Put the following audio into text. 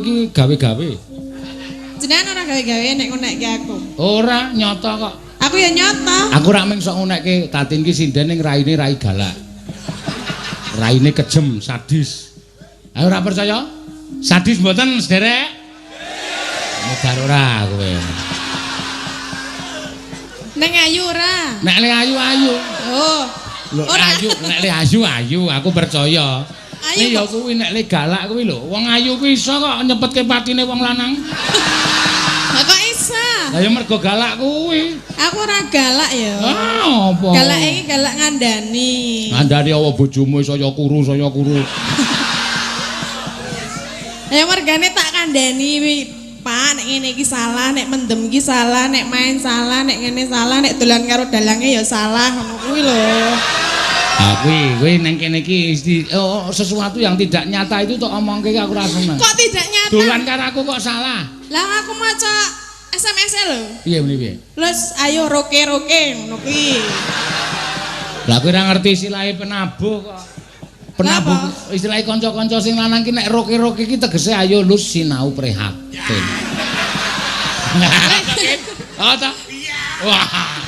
iki gawe-gawe. Jenengan ora gawe-gawe nek ngunekke aku. Ora nyata kok. Aku ya nyata. Aku rak mung sok ngunekke Tatin ki sinden ning raine rai galak. Raine kejem, sadis. Ayo ora percaya? Sadis mboten, sederek? Mudar ora kowe. Neng ayu ora? Nek le ayu-ayu. Oh. Lho ayu, nek le ayu-ayu aku percaya. Ayu ya kuwi nek le galak kuwi lho. Wong ayu kuwi iso kok nyepetke patine wong lanang. Lah kok iso? Lah ya mergo galak kuwi. Aku ora galak ya. Ah, apa? Galak iki galak ngandani. Ngandani apa bojomu saya kuru, saya kuru. Ya mergane tak kandhani Pak, nek ngene iki salah, nek mendem iki salah, nek main salah, nek ngene salah, nek dolan karo dalange ya salah, ngono kuwi lho. Ah kuwi, kuwi ning kene iki oh, sesuatu yang tidak nyata itu tok omongke aku ora seneng. Kok tidak nyata? Dolan karo aku kok salah. Lah aku maca SMS-e lho. Piye muni piye? Terus ayo roke-roke ngono kuwi. Lah kowe ora ngerti istilahe penabuh kok. Penabuh istilahe kanca-kanca sing lanang ki nek roke-roke ki tegese ayo lus sinau prihatin. Oh ta? Iya. Wah.